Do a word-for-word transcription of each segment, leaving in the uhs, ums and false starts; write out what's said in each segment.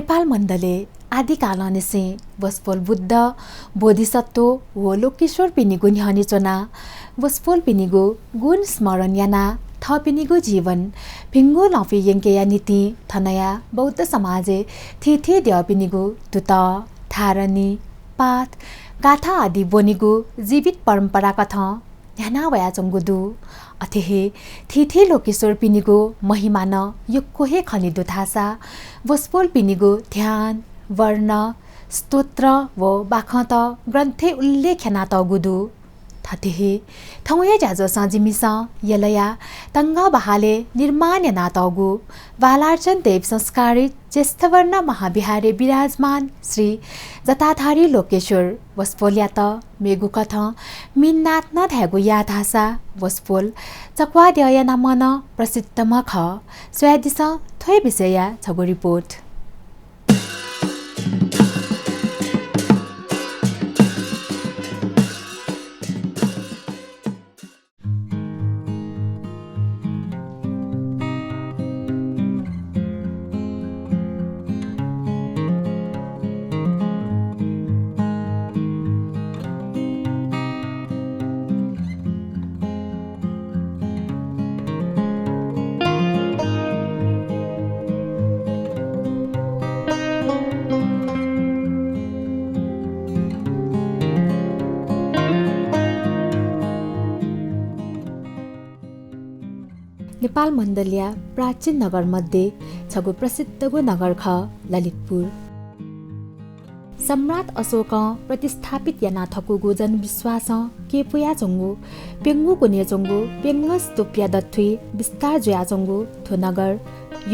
नेपाल मण्डलय् आदिकालंनिसें वसपोल बुद्ध, बोधिसत्व व लोकेश्वरपिनिगु न्ह्यःने च्वनाः वसपोलपिनिगु गुण स्मरण यानाः थःपिनिगु जीवन भिंगु लँपुइ यंकेया निंतिं थनया बौद्ध समाजय् थीथी द्यःपिनिगु दुतः, धारणी, पाठ, गाथा आदि ब्वनेगु जीवित परम्पराकथं न्ह्याना वयाच्वंगु दु। अथे हे थीथी लोकेश्वरपिनिगु महिमा नं यक्व हे खने दु धाःसा वसपोलपिनिगु ध्यान, वर्ण, स्तोत्र व बाखंत ग्रन्थय् उल्लेख यानातःगु दु। थथे हे थौंया ज्याझ्वलय् जिमिसं यलया तंगः बहालय् निर्माण यानातःगु बालार्चन देव संस्कारित ज्येष्ठवर्ण महाविहारय् विराजमान श्री जटाधारी लोकेश्वर वसपोलयात मेगु कथं मीननाथ नं धायेगु याः धाःसा वसपोल चक्वाद्यःया नामं नं प्रसिद्धम्ह खः। स्वयादिसँ थ्व हे विषयया छगू रिपोर्ट। नेपाल मण्डलया प्राचीन नगर मध्ये छगू प्रसिद्धगु नगर खः ललितपुर। सम्राट अशोकं प्रतिस्थापित याना थकूगु जनविश्वासं क्यपुयाच्वंगु प्यंगू कुन्हय् च्वंगु प्यंगः स्तूपया दथुइ विस्तार जुयाच्वंगु थ्व नगर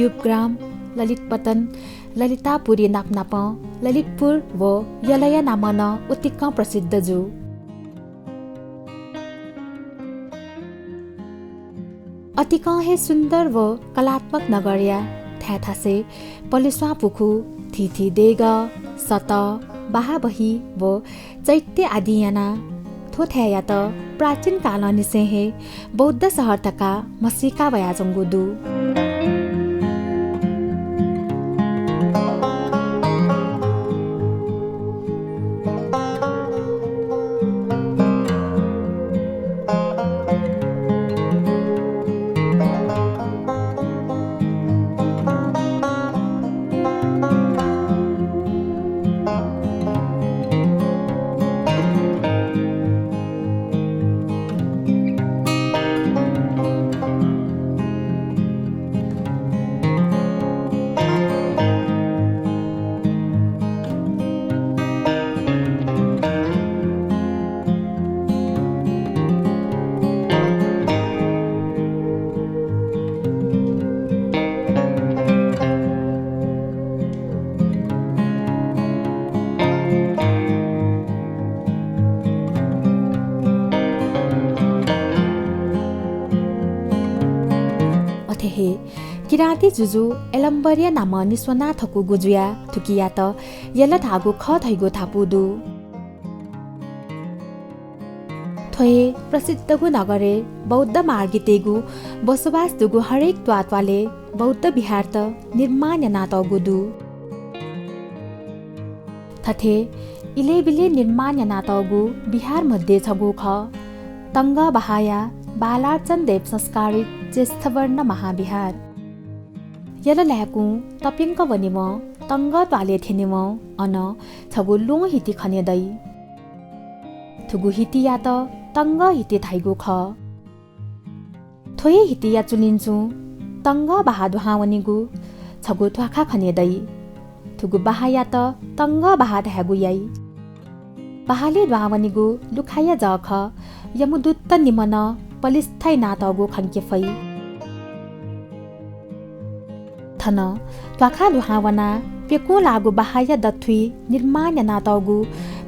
युपग्राम, ललितपतन, ललितापुरी नापनापं ललितपुर व यलया नामं नं उतिकं प्रसिद्ध जू। अतिकं हे सुन्दर व कलात्मक नगरया थाय् थासय् पलेस्वां पुखू, थीथी देगः, सतः, बहाबही व चैत्य आदिं यानाः थ्व थाय्‌यात प्राचीन कालंनिसें हे बौद्ध शहर धकाः म्हसीका वयाच्वंगु दु। अथे हे किराँती जुजु एलम्बरया नामं निस्वना थकूगु जुयाः थुकियात यल धाःगु खः धइगु धापू दु। थ्व हे प्रसिद्धगु नगरय् बौद्ध मार्गीतय्‌गु बसोबास दुगु हरेक त्वाःत्वालय् बौद्ध विहारत निर्माण यानातःगु दु। थथे इलय्‌बिलय् निर्माण यानातःगु विहार मध्ये छगू खः तंगः बहाःया बालार्चन देव संस्कारित ज्येष्ठवर्ण महाविहार। यल लाय्‌कुं तप्यंक वनेवं तंगः त्वालय् थ्यनेवं अन छगू ल्वहं हिति खने दइ। थुगु हितियात तंगः हिति धाइगु खः। थ्व हे हितिया चुलिंचुं तंगः बहाः दुहां वनीगु छगू ध्वाखा खने दइ। थुगु बहाःयात तंगः बहाः धायेगु याइ। बहालय् दुहां वनीगु लुखाया जःखः यमदूतत निम्हं नं पलिस्था यानातःगु खंके फइ। थन ध्वाखां दुहां वनाः प्यकुं लाःगु बहाःया दथुइ निर्माण यानातःगु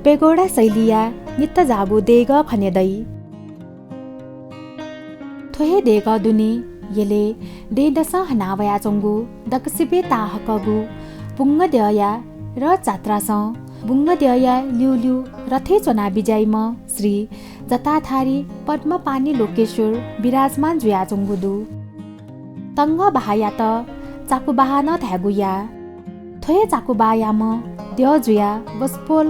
पेगोडा शैलीया नित जाःगु देगः खने दइ। थ्व हे देगः दुने यलय् दँय्‌दसं हना वयाच्वंगु दक्वसिबय् ताःहाकःगु बुंगद्यःया रथजात्रासं बुंगद्यःया ल्यूल्यू रथय् च्वना बिज्याइम्ह श्री जटाधारी पद्मपाणि लोकेश्वर विराजमान जुयाच्वंगु दु। तंगः बहाःयात चाकु बहाः नं धायेगु याः। थ्व हे चाकुबायाम्ह द्यः जुयाः वसपोल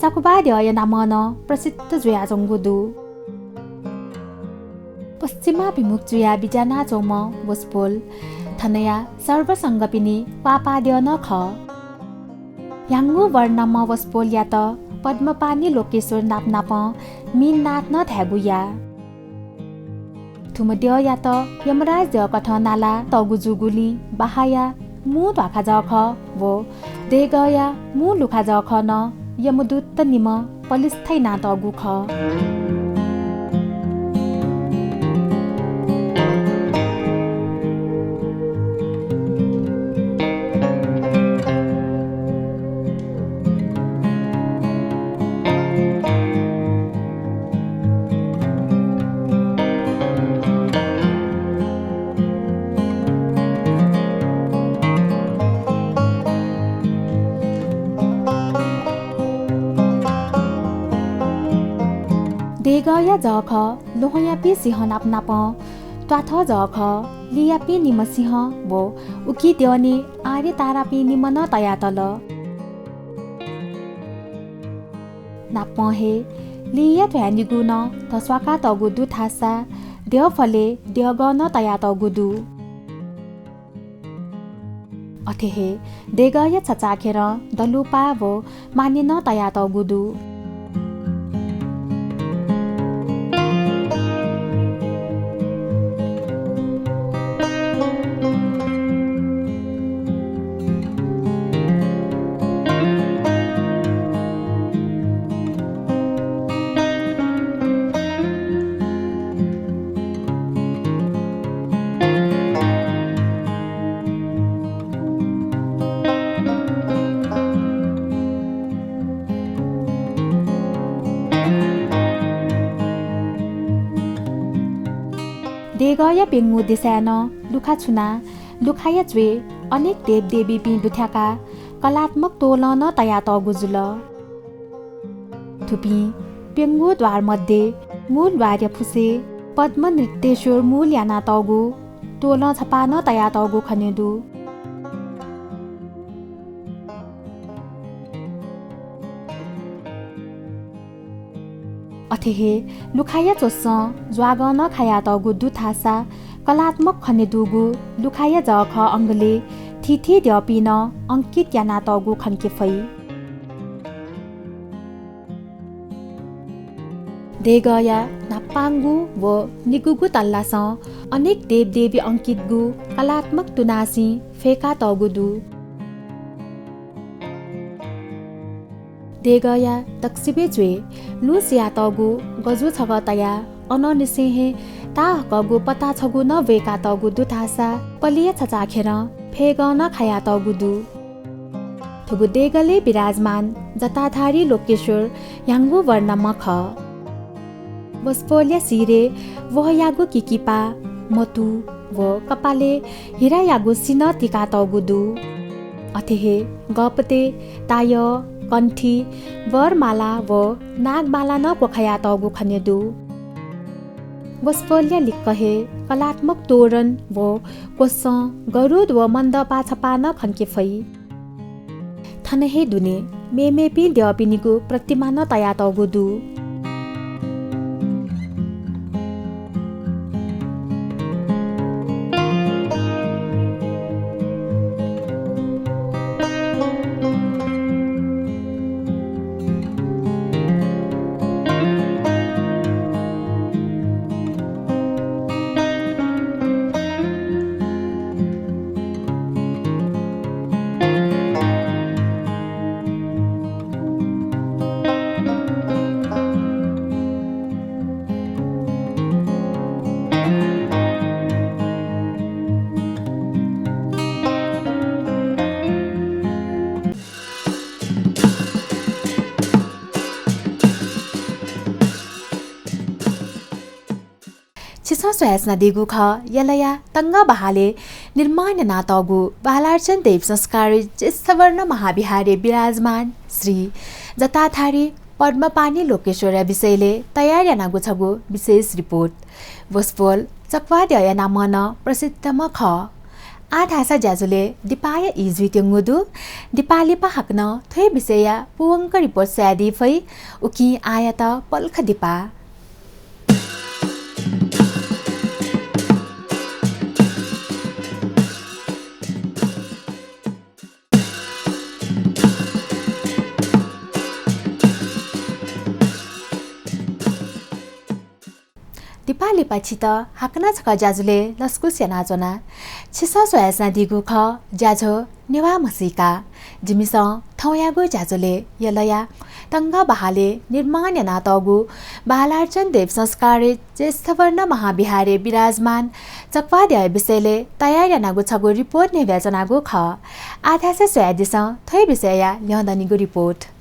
चाकुबा द्यःया नामं नं प्रसिद्ध जुयाच्वंगु दु। पश्चिमाभिमुख जुयाः बिज्यानाच्वंम्ह वसपोल थनया सर्वसंगपिनि क्वापाः द्यः नं खः। ह्याउँगु वर्णम्ह वसपोलयात पद्मपाणि लोकेश्वर नापनापं मीननाथ नं धायेगु याः। थुम्ह द्यःयात यमराज द्यःकथं नालातःगु जूगुलिं बाहाःया मू ध्वाखा जःखः व देगःया मू लुखा जःखः नं यमदूतत निम्ह पलिस्था यानातःगु खः। देगःया जःखः ल्वहंयापिं सिंह नापनापं त्वाथः जःखः लिंयापिं निम्ह सिंह व उकी द्यःने आर्यतारापिं निम्ह नं तयातल। नापं हे लिंया ध्वाँय् निगू नं धस्वाकातःगु दु धाःसा द्यःफलय् द्यःगः नं तयातःगु दु। अथे हे देगःया छचाःखेरं दलुपाः व माने नं तयातःगु दु। देगःया प्यंगू दिसाय् नं लुखा छुनाः लुखाया च्वय् अनेक देवदेवीपिं दुथ्याकाः कलात्मक तोलं नं तयातःगु जुल। थुपिं प्यंगू द्वार मध्ये मूल द्वारया फुसय् पद्मनृत्येश्वर मूल यानातःगु तोलं छपाः नं तयातःगु खने दु। अथे हे लुखाया च्वसं ज्वागं नं खायातःगु दु धाःसा कलात्मक खने दुगु लुखाया जःखः अंगलय् थीथी द्यःपिं नं अंकित यानातःगु खंके फइ। देगःया न्हापांगु व निगूगु तल्लासं अनेक देवदेवी अंकितगु कलात्मक तुनासिं फय्कातःगु दु। देगःया दक्वसिबय् च्वय् लुँ सियातःगु गजू छगः तयाः अनंनिसें हे ताःहाकःगु पता छगू नं ब्वय्कातःगु दु धाःसा पलिया छचाःखेरं फय्गं नं खायातःगु दु। थुगु देगलय् विराजमान जटाधारी लोकेश्वर ह्याउँगु वर्णम्ह खः। वसपोलया शिरय् वहःयागु किकिपा, मतु व कपालय् हिरायागु सिन्हः तिकातःगु दु। अथे हे गःपतय् तायः, कण्ठी, वरमाला व नागमाला नं क्वखायातःगु खने दु। वसपोलया लिक्क हे कलात्मक तोरण व क्वसं गरुड व मण्डपा छपाः नं खंके फइ। थन हे दुने मेमेपिं द्यःपिनिगु प्रतिमा नं तयातःगु दु। छिसं स्वयाच्वनादीगु खः यलया तंगः बहालय् निर्माण यानातःगु बालार्चन देव संस्कारित ज्येष्ठवर्ण महाविहारय् विराजमान श्री जटाधारी पद्मपाणि लोकेश्वरया विषयलय् तयार यानागु छगू विशेष रिपोर्ट। वसपोल चाकुबा द्यःया नामं नं प्रसिद्धम्ह खः। आः धाःसा ज्याझ्वलय् दिपाया ई जुइत्यंगु दु। दिपा लिपा हाकनं थ्व हे विषयया पूवंक रिपोर्ट स्वयादी फइ। उकिं आःयात पलख दिपा। दिपा लिपा छित हाकनं छकः ज्याझ्वलय् लसकुस यानाच्वना। छिसं स्वयाच्वनादीगु खः ज्याझ्वः नेवाः म्हसीका। जिमिसं थौंयागु ज्याझ्वलय् यलया तंगः बहालय् निर्माण यानातःगु बालार्चन देव संस्कारित ज्येष्ठवर्ण महाविहारय् विराजमान चकवाद्यःया विषयलय् तयार यानागु छगू रिपोर्ट न्ह्यब्वयाच्वनागु खः। आः धाःसा स्वयादिसँ थ्व हे विषयया ल्यंदनिगु रिपोर्ट।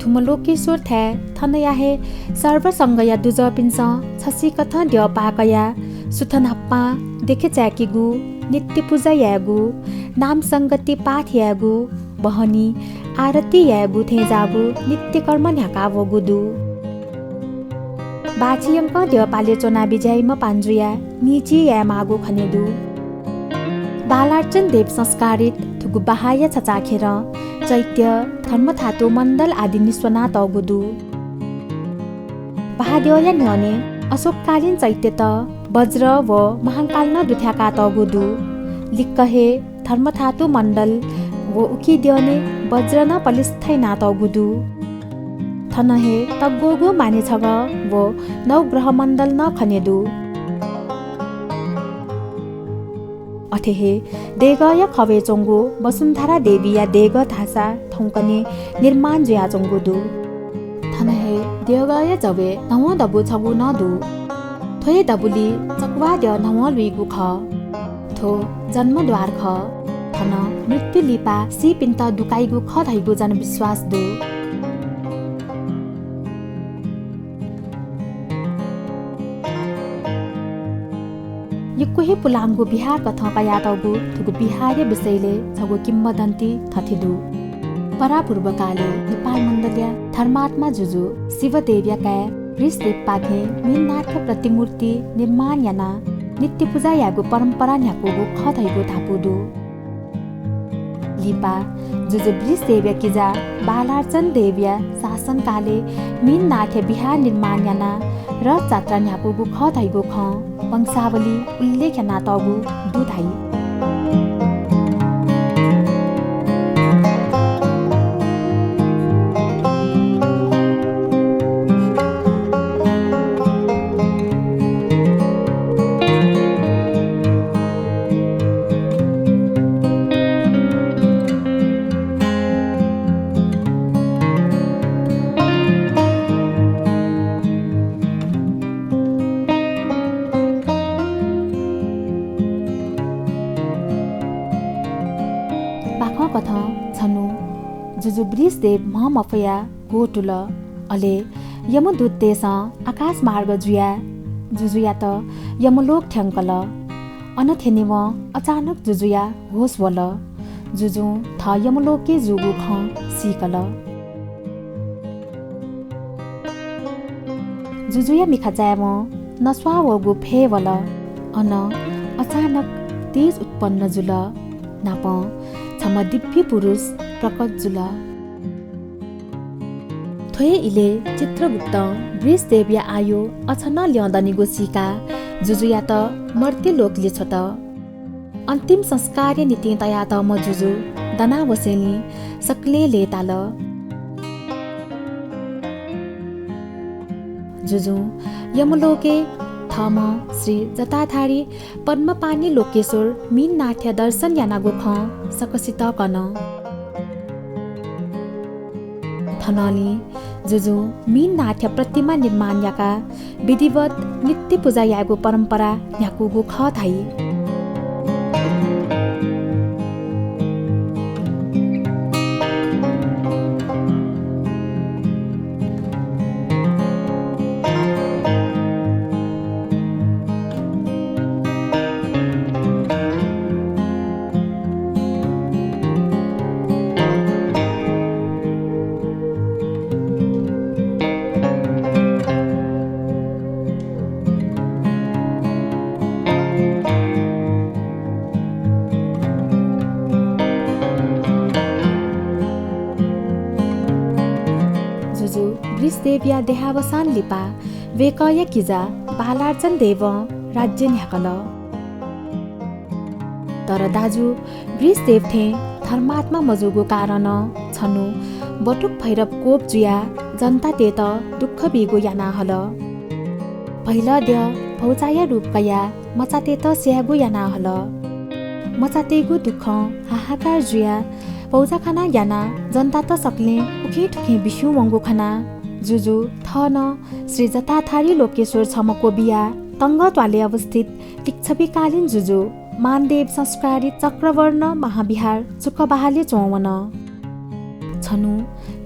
थुम्ह लोकेश्वर थाय् थनया हे सर्वसंघया दुजःपिन्सं छसिकथं द्यः पाः कयाः सुथ न्हापां देखे चाय्केगु, नित्य पुजा यायेगु, नाम संगति पाठ यायेगु, बहनी आरती यायेगु थें जाःगु नित्य कर्म न्ह्याका वःगु दु। बाछि यंकं द्यः पालय् च्वना बिज्याइम्ह पाञ्जुया निची यायेमाःगु खने दु। बालार्चन देव संस्कारित थुगु बहाःया छचाःखेरं चैत्य, धर्मधातु मण्डल आदि निस्वनातःगु दु। बहाःद्यःया न्ह्यःने अशोककालीन चैत्यत वज्र व महाकाल नं दुथ्याकातःगु दु। लिक्क हे धर्मधातु मण्डल व उकी द्यःने वज्र नं पलिस्था यानातःगु दु। थन हे तग्वःगु माने छगः व नवग्रह मण्डल नं खने दु। अथे हे देगःया खवय् च्वंगु वसुन्धरा देवीया देगः धाःसा थौंकन्हय् निर्माण जुयाच्वंगु दु। थन हे देगःया जवय् न्हवं दबू छगू नं दु। थ्व हे दबुली चकवाद्यः न्हवं लुइगु खः। थ्व जन्मद्वार खः। थन मृत्यु लिपा सीपिन्त दुकाइगु खः धइगु जनविश्वास दु। यक्व हे पुलांगु बिहार कथं कयातःगु थुगु बिहारया विषयलय् छगू किंवदन्ती थथे दु। परापूर्वकालय् नेपाल मण्डलया धर्मात्मा जुजु शिवदेवया काय् वृषदेवपाखें मीननाथया प्रतिमूर्ति निर्माण यानाः नित्य पुजा यायेगु परम्परा न्ह्याकूगु खः धइगु धापू दु। लिपा जुजु वृषदेवया किजा बालार्चन देवया शासनकालय् मीननाथया बिहार निर्माण यानाः रथजात्रा न्ह्याकूगु खः धइगु खँ वंशावलीइ उल्लेख यानातःगु दु धाइ। बाखंकथं छन्हु जुजु वृषदेव म्ह मफयाः क्वतुल। अले यमदूततय्सं आकाश मार्ग जुयाः जुजुयात यमलोक थ्यंकल। अन थ्यनेवं अचानक जुजुया होश वल। जुजुं थः यमलोकय् जूगु खँ सीकल। जुजुया मिखा चायेवं नस्वाः वःगु फय् वल। अन अचानक तेज उत्पन्न जुल। नापं छम्ह दिव्य पुरुष प्रकट जुल। थ्व हे इलय् चित्रगुप्तं वृषदेवया आयु अझ नं ल्यं दनिगु सीकाः जुजुयात मर्त्यलोक लिछ्वत। अन्तिम संस्कारया निंतिं तयातःम्ह जुजु दनावसेंलि सकलें लय्ताल। जुजुं यमलोकय् थःम्हं श्री जटाधारी पद्मपाणि लोकेश्वर मीननाथया दर्शन यानागु खँ सकसितं कन। थनंलि जुजुं मीननाथया प्रतिमा निर्माण याकाः विधिवत नित्य पुजा यायेगु परम्परा न्ह्याकूगु खः धाइ। जुजु वृषदेवया देहावसान लिपा वय्कःया किजा बालार्जन देवं राज्य न्ह्याकल। तर दाजु वृषदेव थें धर्मात्मा मजूगु कारणं छन्हु बटुक भैरव कोप जुयाः जनतातय्त दुःख बीगु याना हल। भैलद्यः भौचाया रूप कयाः मचातय्त स्यायेगु याना हल। मचातय्गु दुःखं हाहाकार जुयाः भौचाखाना यानाः जनतात सकलें उखें थुखें बिस्युं वंगु खनाः जुजु थः नं श्री जटाधारी लोकेश्वर छम्ह क्वबियाः तंगः त्वालय् अवस्थित लिच्छविकालीन जुजु मानदेव संस्कारित चक्रवर्ण महाविहार चुकबहालय् च्वंवन। छन्हु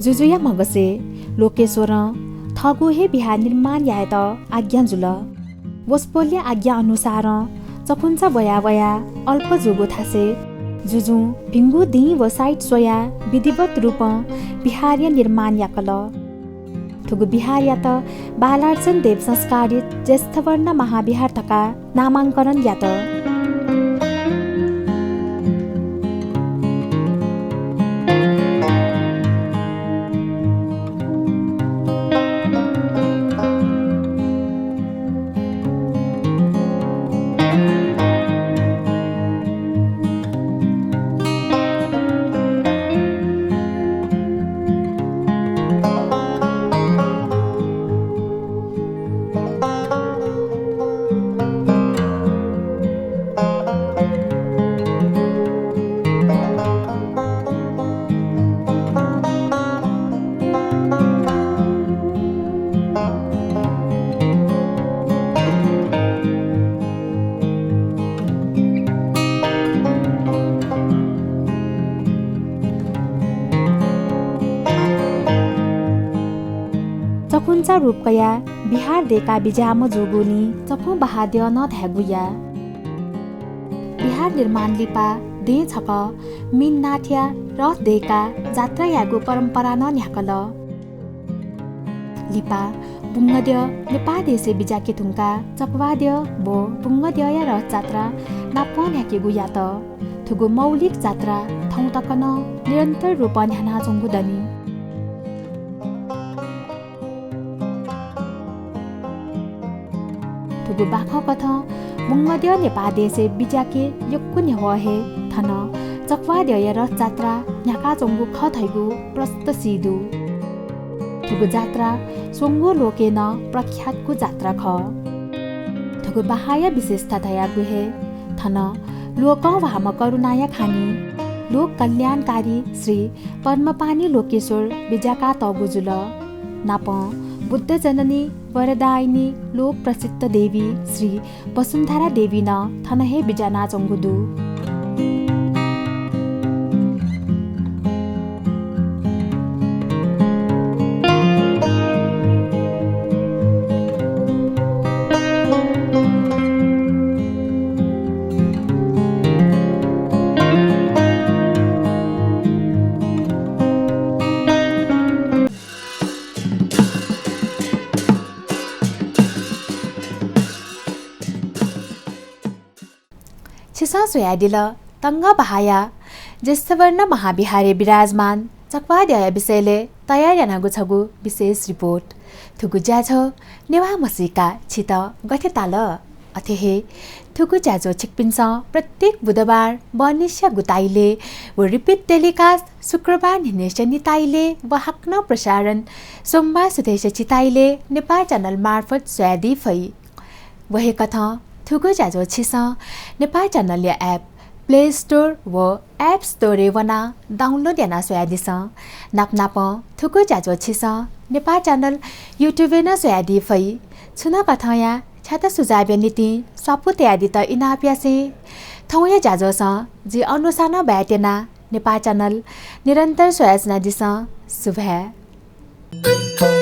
जुजुया म्हगसय् लोकेश्वरं थःगु हे विहार निर्माण यायेत आज्ञा जुल। वसपोलया आज्ञा अनुसारं चखुंचा ब्वया वयाः अल्प जूगु थासय् जुजुं भिंगु दिं व site स्वयाः विधिवत रूपं विहारया निर्माण याकल। थुगु विहारयात बालार्जन देव संस्कारित ज्येष्ठवर्ण महाविहार धकाः नामांकरण यात। चखुंचा रूप कयाः विहार दय्का बिज्याःम्ह जूगुलिं चखुं बहाद्यः नं धायेगु याः। विहार निर्माण लिपा दँय् छकः मीननाथया रथ दय्काः जात्रा यायेगु परम्परा नं न्ह्याकल। लिपा बुंगद्यः नेपाः देशय् बिज्याके धुंकाः चकवाद्यः व बुंगद्यःया रथजात्रा नापं न्ह्याकेगु यात। थुगु मौलिक जात्रा थौं तक नं निरन्तर रूपं न्ह्यानाच्वंगु दनि। थुगु बाखंकथं बुंगद्यः नेपाः देशय् बिज्याके यक्व न्ह्यवः हे थन चकवाद्यःया रथजात्रा न्ह्याकाच्वंगु खः धइगु प्रष्ट सी दु। थुगु जात्रा स्वंगू लोकय् नं प्रख्यातगु जात्रा खः। थुगु बाहाया विशेषता धयागु हे थन लोकंह्वाःम्ह करुणाया खानि लोक कल्याणकारी श्री पद्मपाणि लोकेश्वर बिज्याकातःगु जुल। नापं बुद्ध जननी वरदायिनी लोक प्रसिद्ध देवी श्री वसुन्धरा देवी नं थन हे बिज्यानाच्वंगु दु। छिसं स्वयादिल तंगः बहाया ज्येष्ठवर्ण महाविहारय् विराजमान चकवाद्यःया विषयलय् तयार यानागु छगू विशेष report। थुगु ज्याझ्वः नेवाः म्हसीका छित गथे ताल? अथे हे थुगु ज्याझ्वः छिकपिन्सं प्रत्येक बुधबार बहनिसिया गुताइलय् व repeat telecast शुक्रबार न्हिनय्सिया निताइलय् व हाकनं प्रसारण सोमबार सुथय्सिया छिताइलय् नेपाः channel मार्फत स्वयादी फइ। व हे कथं थुगु ज्याझ्वः छिसं नेपाः channel-या app Play Store व App Store-य् वनाः download यानाः स्वयादिसँ। नाप नापं थुगु ज्याझ्वः छिसं नेपाः channel YouTube-य् नं स्वयादी फइ। छुं नं कथंया छ्यात सुझावया निंतिं स्वापू तयादीत इनाप यासें थौंया ज्याझ्वलय् जि अनुषां नं बाय् त्यना। नेपाः channel निरन्तर स्वयाच्वनादिसँ। सुभाय्।